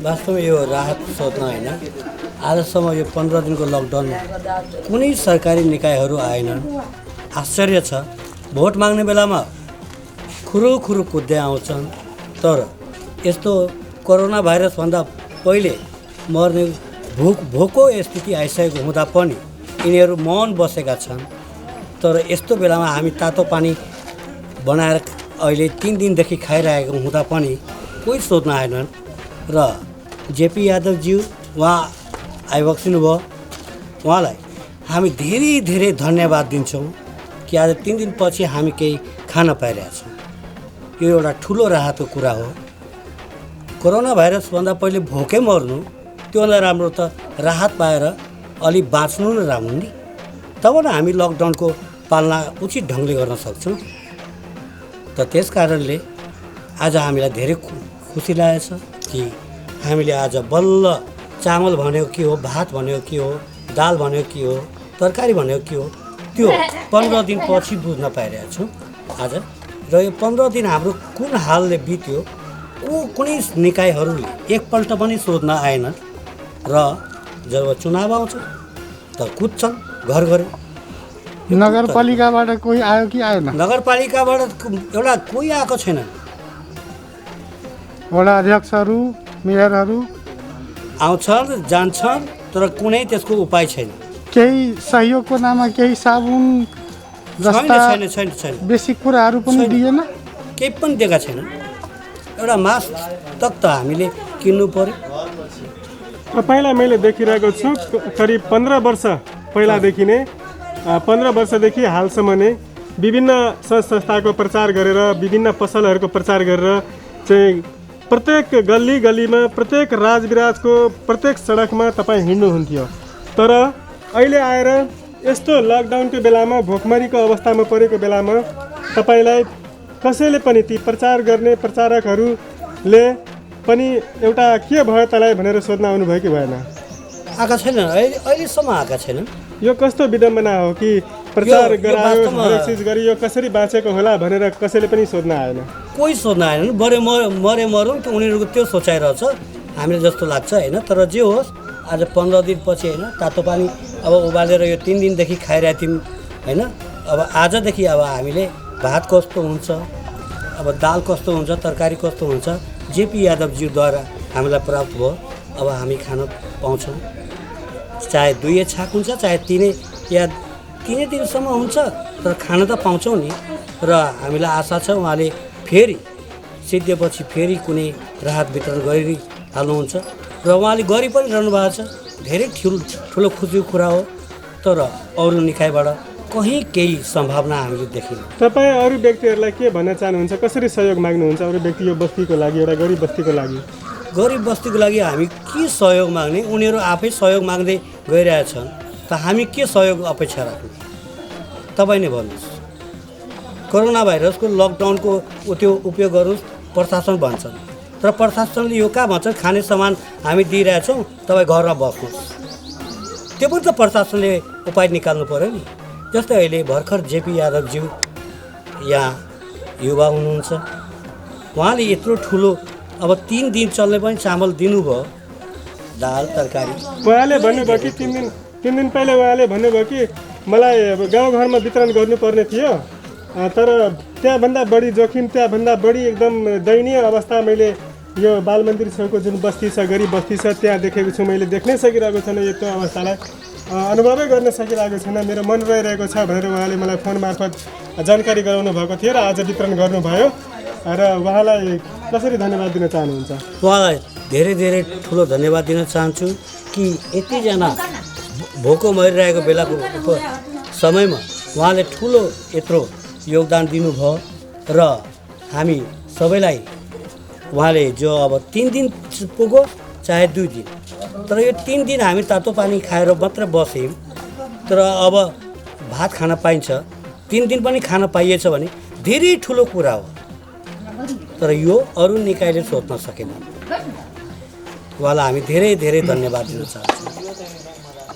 वास्तवमा यो राहत सोध्न होइन, आजसम्म यो 15 दिनको लकडाउनमा कुनै सरकारी निकायहरू आएनन्। आश्चर्य छ, भोट माग्ने बेलामा खुरुखुरु कुद्दै आउँछन्, तर यस्तो कोरोना भाइरसभन्दा पहिले मर्ने भोको स्थिति आइसकेको हुँदा पनि यिनीहरू मौन बसेका छन्। तर यस्तो बेलामा हामी तातो पानी बनाएर अहिले 3 दिनदेखि खाइरहेको हुँदा पनि कोही सोध्न आएनन्। र जेपी यादवज्यू उहाँ आइबक्सिनु भयो, उहाँलाई हामी धेरै धेरै धन्यवाद दिन्छौँ कि आज 3 दिनपछि हामी केही खान पाइरहेछौँ। यो एउटा ठुलो राहतको कुरा हो। कोरोना भाइरसभन्दा पहिले भोकै मर्नु त्योभन्दा राम्रो त राहत पाएर अलि बाँच्नु नै राम्रो नि। तब न हामी लकडाउनको पालना उचित ढङ्गले गर्न सक्छौँ। त त्यस कारणले आज हामीलाई धेरै खुसी लागेछ कि हामीले आज बल्ल चामल भनेको के हो, भात भनेको के हो, दाल भनेको के हो, तरकारी भनेको के हो, त्यो 15 दिनपछि बुझ्न पाइरहेछौँ आज। र यो 15 दिन हाम्रो कुन हालले बित्यो कुनै निकायहरूले एकपल्ट पनि सोध्न आएन। र जब चुनाव आउँछ त कुद्छन् घर घर। नगरपालिकाबाट कोही आयो कि आएन? नगरपालिकाबाट एउटा कोही आएको छैन। वडा अध्यक्षहरू, मेयरहरू आउँछन् जान्छन्, तर कुनै त्यसको उपाय छैन। केही सहयोगको नाममा केही साबुन जस्ता छैन बेसिक कुराहरू पनि दिएन? केही पनि दिएका छैन। एउटा मास्क तक त हामीले किन्नु पर्यो। तपाईँलाई मैले देखिरहेको छु करिब 15 वर्ष पहिलादेखि नै 15 वर्षदेखि हालसम्म नै विभिन्न संस्थाको प्रचार गरेर, विभिन्न पसलहरूको प्रचार गरेर चाहिँ प्रत्येक गल्ली गल्लीमा, प्रत्येक राजविराजको प्रत्येक सडकमा तपाईँ हिँड्नुहुन्थ्यो। तर अहिले आएर यस्तो लकडाउनको बेलामा, भोकमरीको अवस्थामा परेको बेलामा तपाईँलाई कसैले पनि ती प्रचार गर्ने प्रचारकहरूले पनि एउटा के भयो तँलाई भनेर सोध्न आउनुभयो कि भएन? आएका छैनन्, अहिलेसम्म आएका छैनन्। यो कस्तो विडम्बना हो कि प्रचार गरायो, हरेक चिज गरियो, कसरी बाँचेको होला भनेर कसैले पनि सोध्न आएन। कोही सोध्न आएन। मरे मरौँ त उनीहरूको त्यो सोचाइरहेछ हामीले जस्तो लाग्छ होइन। तर जे होस्, आज 15 दिनपछि होइन, तातो पानी अब उबालेर यो 3 दिनदेखि खाइरहेको थियौँ होइन। अब आजदेखि अब हामीले भात कस्तो हुन्छ, अब दाल कस्तो हुन्छ, तरकारी कस्तो हुन्छ, जेपी यादवज्यूद्वारा हामीलाई प्राप्त भयो। अब हामी खान पाउँछौँ। चाहे 2 छाक हुन्छ, चाहे 3 या 3 दिनसम्म हुन्छ, तर खान त पाउँछौँ नि। र हामीलाई आशा छ उहाँले फेरि सिद्धिएपछि फेरि कुनै राहत वितरण गरिहाल्नुहुन्छ। र उहाँले गरि पनि रहनु भएको छ। धेरै ठुलो खुसीको कुरा हो। तर अरू निकायबाट कहीँ केही सम्भावना हामीले देखिनौँ। तपाईँ अरू व्यक्तिहरूलाई के भन्न चाहनुहुन्छ? कसरी सहयोग माग्नुहुन्छ अरू व्यक्ति यो बस्तीको लागि, एउटा गरिब बस्तीको लागि? गरिब बस्तीको लागि हामी के सहयोग माग्ने? उनीहरू आफै सहयोग माग्दै गइरहेछन्, त हामी के सहयोग अपेक्षा राख्ने? तपाईँ नै भन्नुहोस्। कोरोना भाइरसको लकडाउनको त्यो उपयोग गर्नुहोस् प्रशासन भन्छन्, तर प्रशासनले यो कहाँ भन्छ? खाने सामान हामी दिइरहेछौँ, तपाईँ घरमा बस्नुहोस्। त्यो पनि त प्रशासनले उपाय निकाल्नु पऱ्यो नि। जस्तै अहिले भर्खर जेपी यादवज्यू यहाँ युवा हुनुहुन्छ, उहाँले यत्रो ठुलो अब 3 दिन चल्ने पनि चामल दिनुभयो, दाल तरकारी। उहाँले भन्नुभयो कि 3 दिन पहिले उहाँले भन्नुभयो कि मलाई अब गाउँघरमा वितरण गर्नुपर्ने थियो, तर त्यहाँभन्दा बढी जोखिम, त्यहाँभन्दा बढी एकदम दयनीय अवस्था मैले यो बाल मन्दिर छेउको जुन बस्ती छ, गरिब बस्ती छ, त्यहाँ देखेको छु। मैले देख्नै सकिरहेको छैन यो त्यो अवस्थालाई, अनुभवै गर्न सकिरहेको छैन। मेरो मन रहिरहेको छ भनेर उहाँले मलाई फोन मार्फत जानकारी गराउनु भएको थियो र आज वितरण गर्नुभयो। र उहाँलाई कसरी धन्यवाद दिन चाहनुहुन्छ? उहाँलाई धेरै धेरै ठुलो धन्यवाद दिन चाहन्छु कि यतिजना भोको मरिरहेको बेलाको समयमा उहाँले ठुलो यत्रो योगदान दिनुभयो। र हामी सबैलाई उहाँले जो अब 3 दिन पुग्यो चाहे 2 दिन, तर यो 3 दिन हामी तातो पानी खाएर मात्र बस्यौँ, तर अब भात खान पाइन्छ, 3 दिन पनि खान पाइएछ भने धेरै ठुलो कुरा हो। तर यो अरू निकायले सोध्न सकेन। उहाँलाई हामी धेरै धेरै धन्यवाद दिन चाहन्छौँ।